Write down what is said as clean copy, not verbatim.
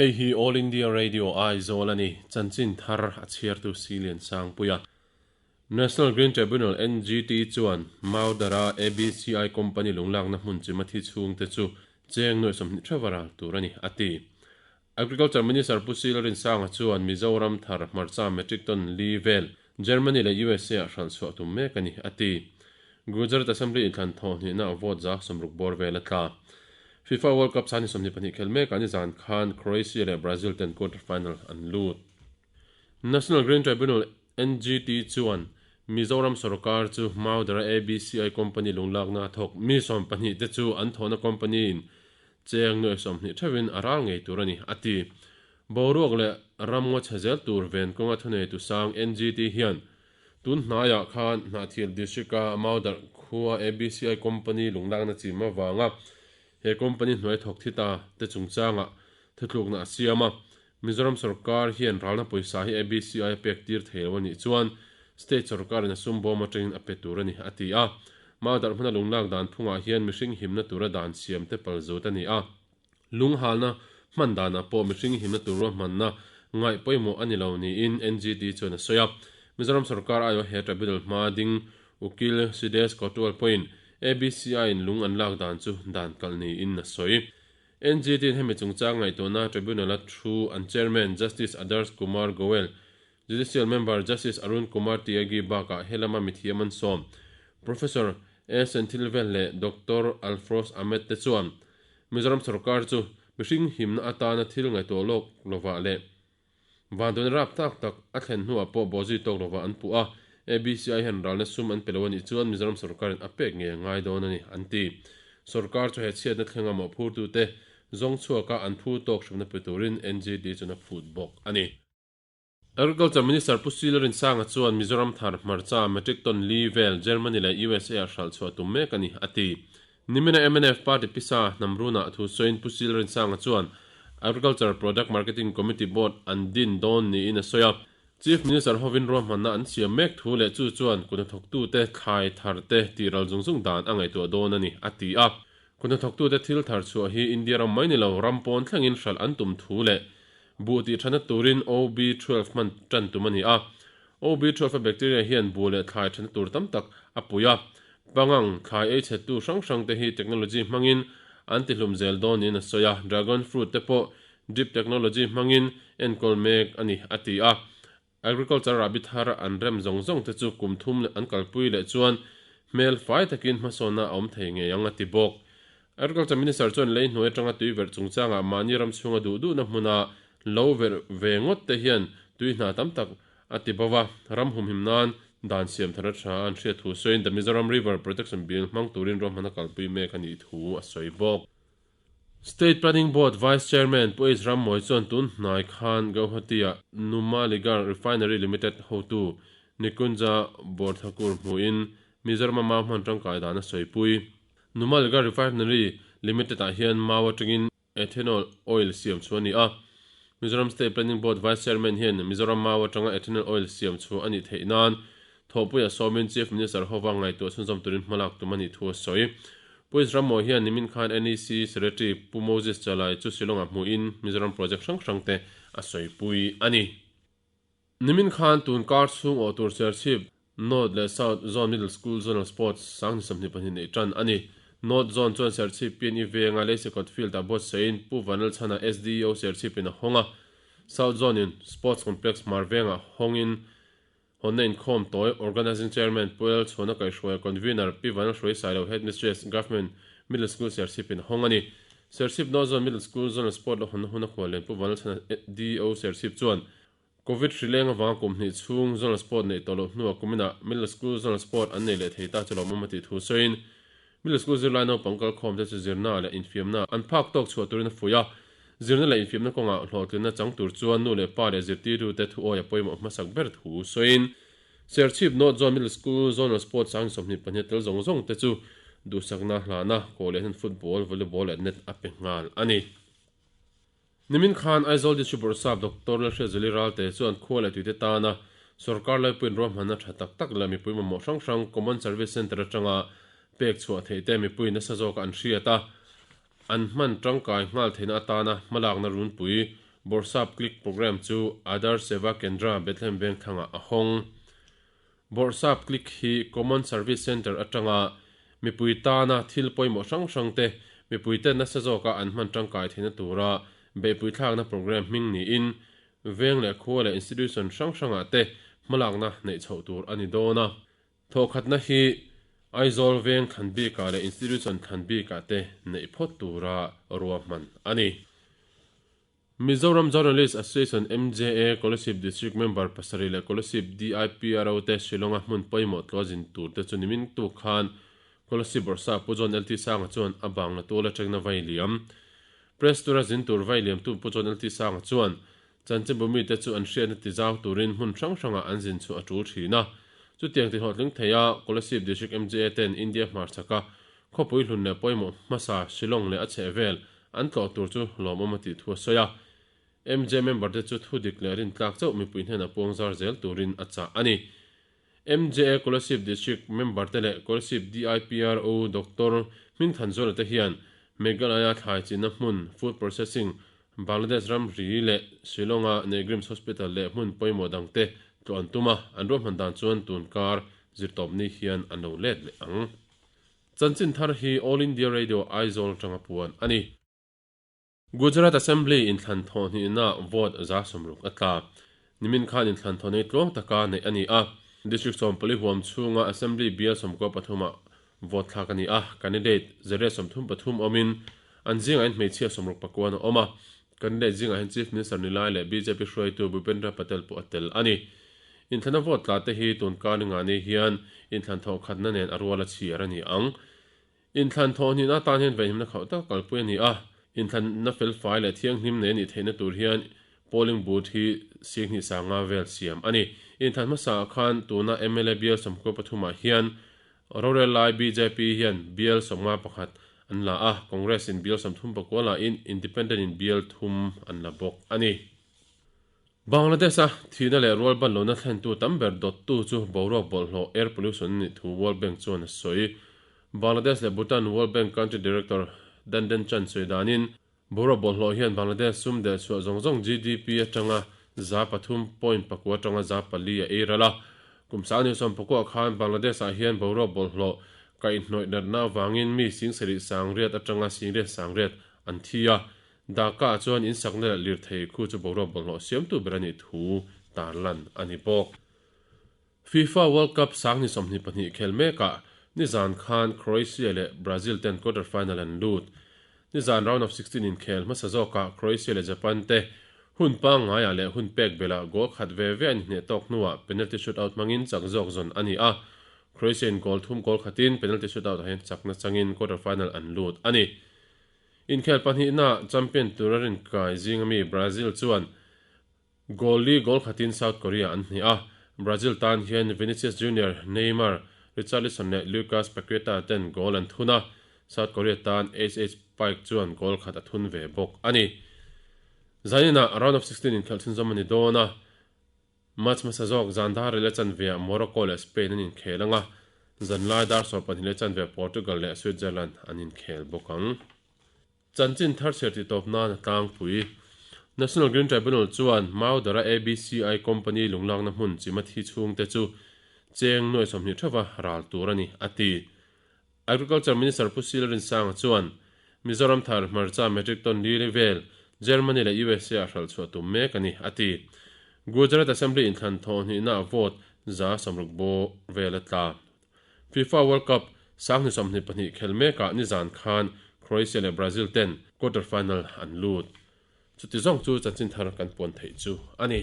Hei hi All India Radio Aizawl a ni, chanchin thar a chhiartu Silian Sangpuia. National Green Tribunal, NGT, chuan Maudara ABCI company lunglakna hmun chima thi chhungte chu cheng nuai 20 theuh ral tur a ni, a ti. Agriculture Minister Pu Sila Rinsanga chuan Mizoram thar hmarcha metric ton li vel Germany leh USA ah hralh chhuah tum mek a ni, a ti. Gujarat Assembly inthlan thawhhnihna vote za 60 bawr vel a tla. FIFA World Cup sani 22 khel mek ani zan khan Croatia leh Brazil ten quarter final an lut. National Green Tribunal, NGT, chuan Mizoram sorkar chu Maudara ABCI company lunglakna a thawk mi 12 te chu an thawhna company in cheng nuai 20 theuhin a ral ngei tur a ni, a ti. Boruak leh ramngaw chhe zel tur ven kawnga thunei tu sang NGT hian tun hnaiah khan Hnahthial District-a Maudar khua ABCI company lunglakna chim avanga he company hnuai thawk thi ta te chungchangah thutlukna a siam a. Mizoram sorkar hian ralna pawisa hi ABCI a pek tir thei lo a nih chuan state sorkarin a sum bawm atangin a pe tur a ni, a ti a. Maudar hmuna lunglak dan phungah hian mihring himna tura dan siam te pal zut a ni a. Lunghalna hman danah pawh mihring himna tur ruahmanna ngaih pawimawh a ni lo niin NGT chuan a sawi a. Mizoram sorkar aiawh he tribunal hma ding Ukil Sidesh Kotwal pawhin ABCI in lung an lak dan chu dan kalh niin a sawi. NGT in hemi chungchang ngaihtuahna tribunal-a thu an chairman Justice Adarsh Kumar Goel, Judicial member Justice Arun Kumar Tyagi bakah helama mithiam an sawm. Professor A. Senthilvel leh Doctor Alfroz Ahmed te chuan Mizoram sorkar chu mihring himna atana thil ngaihtuah lawk lovah leh vanduaina rap tak tak a thlen hnuah pawh bawhzui tawk lovah an puh a, ABCI hian ralna sum an pe lo a nih chuan Mizoram sorkarin a pek ngei a ngai dawn a ni, an ti. Sorkar chu he chhiatna thlenga mawhphurtute zawng chhuaka an phu tawk hremna pe turin NGT chuan a phut bawk a ni. Agriculture Minister Pu Sila Rinsanga chuan Mizoram thar hmarcha metric ton li vel Germany leh USA ah hralh chhuah tum mek a ni, a ti. Nimina mnf party pisa hnamrunah thu sawiin Pu Sila Rinsanga chuan Agriculture Product Marketing Committee Board an din dawn niin a sawi a. Chief Minister hovin ruahmanna an siam mek thu leh chu chuan kuthnathawktute thlai thar te tih ral zung zung dan a ngaihtuah dawn a ni, a ti a. Kuthnathawktute thil thar chhuah hi India ram mai ni lo, ram pawn thlengin hralh an tum thu leh Buh tih thana turin OB12 hman tan tum a ni a. OB12 a bacteria hian buh leh thlai thana tur tam tak a pui a. Pangang, thlai ei chhettu hrang hrang te hi technology hmangin an ti hlum zel dawn niin a sawi a. Dragon fruit te pawh drip technology hmangin enkawl mek a ni, a ti a. Agriculture rahbi thar an rem zawng zawng te chu kum thum an kalpui leh chuan hmel fai takin hmasawnna a awm thei ngei ang a ti bawk. Agriculture Minister chuan lei hnuai atanga tui verh chungchangah mahni ram chhunga duh duhna hmuna lo verh ve ngawt te hian tui hna tam tak a ti bo a, ram humhim nan dan siam thar a tha an hriat thu sawiin The Mizoram River Protection Bill hmang turin ruahman a kalpui mek a nih thu a sawi bawk. State Planning Board Vice Chairman Pu H Rammawi chuan tun hnai khan Guwahati-ah Numaligarh Refinery Limited hotu Nikunja Borthakur hmuhin Mizoram-a mau hman tangkai dan a sawipui. Numaligarh Refinery Limited-ah hian mau atangin ethanol oil siam chhuah a ni a. Mizoram State Planning Board Vice Chairman hian Mizoram mau atanga ethanol oil siam chhuah a nih theih nan Thawhpuia sawmin Chief Minister hova ngaihtuah chhunzawm turin hmalak tum a nih thu a sawi. Pu Israel Mawi hian nimin khan NEC Secretary Pu Moses Chalai chu Shillong-ah hmuhin Mizoram project hrang hrang te a sawipui a ni. Nimin khan tun kar chhung awh tur Serchhip North leh South Zone Middle School Zonal Sports 2022 neih tan a ni. North Zone chuan Serchhip PNE venga Leisekawt Field-ah buatsaihin Pu Vanlalchhana SDEO Serchhip-in a hawng a. South Zone-in Sports Complex Hmar vengah hawngin Hawnna inkhawm tawi Organising Chairman Pu Lal Chhuana Kaihruaia Convener Pi Vanal Hruai Sailo Headmistress Government Middle School Serchhip in hawng a ni. Serchhip North Zone Middle School Zonal Sport la hawnna hun a khual len Pu Vanal Chhana DO Serchhip chuan Covid hrileng avanga kum hnih chhung Zonal Sport neih tawh loh hnuah kuminah Middle School Zonal Sport an nei leh thei ta chu lawmawm a tih thu sawiin Middle School zirlai naupang kalkhawm te chu zirna leh infiamna an phak tawk chhuah turin a fuih a. Zirna leh infiamna kawngah hlawhtlinna chang tur chuan nu leh pa leh zirtirtute thu awi a pawimawh hmasak ber thu sawiin Serchhip North Zone Middle School Zonal Sports 2022 tel zawng zawng te chu duhsakna hlana kawh leh hian football, volleyball leh net a pe nghal a ni. Nimin khan Aizawl District Bawrhsap Doctor Lalhriatzeli Ralte chuan khua leh tuite tana sorkar laipuiin ruahmanna tha tak tak leh mipui mamawh hrang hrang Common Service Centre atanga pek chhuah theih te mipui nasa zawka an hriat a, an hman tangkai nghal theihna atana hmalakna runpui Bawrhsap Click Programme chu Aadhar Seva Kendra Bethlehem Vengthlangah a hawng. Bawrhsap Click hi Common Service Centre atanga mipui tana thil pawimawh hrang hrangte mipuite nasa zawka an hman tangkai theihna tura beihpui thlakna programme hming niin veng leh khua leh institution hrang hrangah te hmalakna neih chhoh tur a ni dawn a. Thawhkhatna hi Aizawl veng thlan bikah leh institution thlan bikah te neih phawt tura ruahman a ni. Mizoram Journalist Association, MJA, Kolasib District member pasarih leh Kolasib DIPRO te Shillong-a hmun pawimawh tluazin tur te chu nimin tuk khan Kolasib Bawrhsa Pu John LT Sanga chuan a bangla tual atangin a vai liam. Press tura zin tur vai liamtu Pu John LT Sanga chuan chanchinbu mite chu an hriatna tizau turin hmun hrang hrangah an zin chhuah a tul thin a. Chutiang tihlawhtling theia Kolasib District MJA ten India hmarchhaka khawpui hlun leh pawimawh hmasa Shillong leh a chhehvel An tlawh tur chu lawmawm a tih thu a sawi a. MJ member te chu thu dik leh rintlak chauh mipui hnenah puang zar zel turin a chah a ni. MJA Kolasib District member te leh Kolasib DIPRO Doctor Hmingthanzuala te hian Meghalaya thlai chinna hmun Food Processing Bangladesh ramri leh Shillong-a Negrims Hospital leh hmun pawimawh dangte tlawh an tum a, an ruahman dan chuan tunkar zirtawpni hian an lo let leh ang. Chanchin thar hi All India Radio Aizawl atanga puan a ni. Gujarat Assembly inthlan thawh hnihna vote 60% a tla. Nimin khan inthlan thawh nei tluang taka neih a ni a. District 14 huam chhunga Assembly bial 93 ah vote thlak a ni a. Candidate 133 awmin an zingah hian hmeichhia 69 a awm a. Candidate zingah hian Chief Minister Nilai leh bjp hruaitu Bhupendra Patel pawh a tel a ni. Inthlana vote tla te hi tun kar ninga ni hian inthlan thawh khatna nen a rual a chhiar a ni ang. Inthlan thawh hnihna atan hian vaihimna khauh tak kalpui a ni a, inthlanna felfai leh thianghlim nei a nih theihna tur hian polling booth hi Singhnih sanga vel siam a ni. Inthlan hmasaah khan tuna mla bial 93 ah hian rorel lai bjp hian bial 51 an la a, Congress in bial 39 la in Independent in bial thum an la bawk a ni. Bangladesh-a thihna leh rualban lohna thlentu tam ber dawttu chu boruak bawlhhlawh, air pollution, a nih thu World Bank chuan a sawi. Bangladesh leh Bhutan World Bank Country Director Danden Chan sawi danin, boruak bawlhhlawh hian Bangladesh sum delh chhuah zawng zawng GDP atanga 3.4 atanga 4% a ei ral a. Kum 2019 khan Bangladesh-ah hian boruak bawlhhlawh kaihhnawih natna avangin mi 78,000 atanga 88,000 an thi a. Dhaka-ah chuan in sakna leh lirthei khu chu boruak bawlhhlawh siamtu ber a nih thu tarlan a ni bawk. FIFA World Cup 2022 khel mekah nizan khan Croatia leh Brazil ten quarter final an lut. Nizan round of 16 inkhel hmasa zawkah Croatia leh Japan te hun pangngaiah leh hun pek belah goal khat ve ve an inhneh tawk hnuah penalty shootout hmangin chak zawk zawn a ni a. Croatia in goal thum goal khatin penalty shootout ah hian chakna changin quarter final an lut a ni. Inkhel pahnihnaah champion tura rinkai zinga mi Brazil chuan goal li goal khatin South Korea an hneh a, Brazil tan hian Vinicius Junior, Neymar, Richarlison leh Lucas Paqueta ten goal an thun a, South Korea tan HH Paik chuan goal khat a thun ve bawk a ni. Zaninah round of 16 inkhelh chhunzawm a ni dawn a, Match hmasa zawk zan dar rel a chanveah Morocco leh Spain an inkhel ang a, zanlai dar 22 a chanveah Portugal leh Switzerland an inkhel bawk ang. Chanchin thar chhiar tih tawp nan a tlangpui. National Green Tribunal chuan Maudara ABCI company lunglakna hmun chima thi chhungte chu cheng nuai 20 theuva ral tur a ni, a ti. Agriculture Minister Pu Sil Rinsanga chuan Mizoram thar hmarcha metric ton li vel Germany leh USA ah hralh chhuah tum mek a ni, a ti. Gujarat Assembly inthlan thawh hnihnaah vote 60% bawr vel a tla. FIFA World Cup 2022 khel mekah nizan khan Croatia leh Brazil ten quarter final an lut. Chuti zawng chu chanchin thar kan puan theih chu a ni.